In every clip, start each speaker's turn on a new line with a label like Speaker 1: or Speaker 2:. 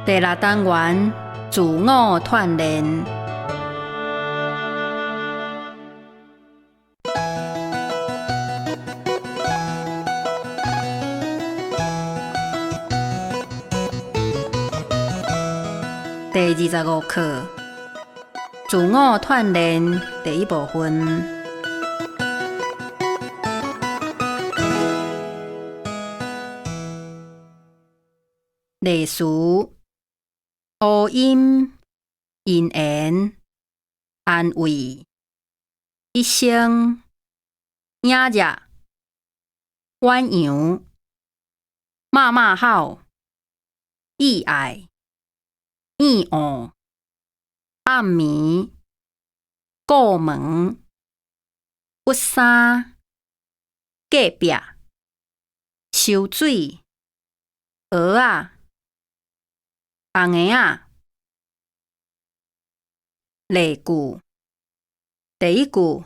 Speaker 1: 第六單元，自我鍛鍊。第25課，自我鍛鍊第一部分。例詞、烏音、姻緣、安慰、一生、影子、遠洋、罵罵吼、意愛、厭惡、暗暝、顧門、鬱衫、隔壁、收水、蚵仔、紅鞋仔。例句，第一句：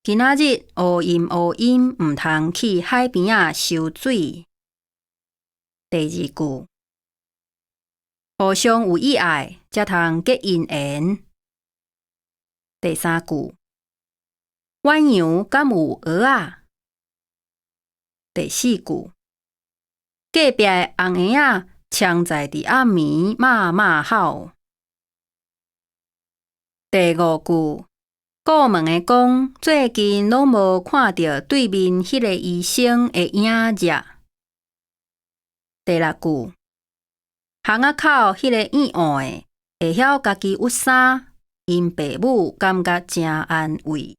Speaker 1: 今仔日烏陰烏陰，毋通去海邊仔收水。第二句：互相有意愛，才通結姻緣。第三句：遠洋敢有蚵仔？第四句：隔壁的紅鞋仔常在佇暗暝罵罵吼。第五句，顧問的講，最近攏無看著對面彼个醫生的影子。第六句，巷仔口彼个厭惡的會曉家己鬱衫，𪜶爸母感覺誠安慰。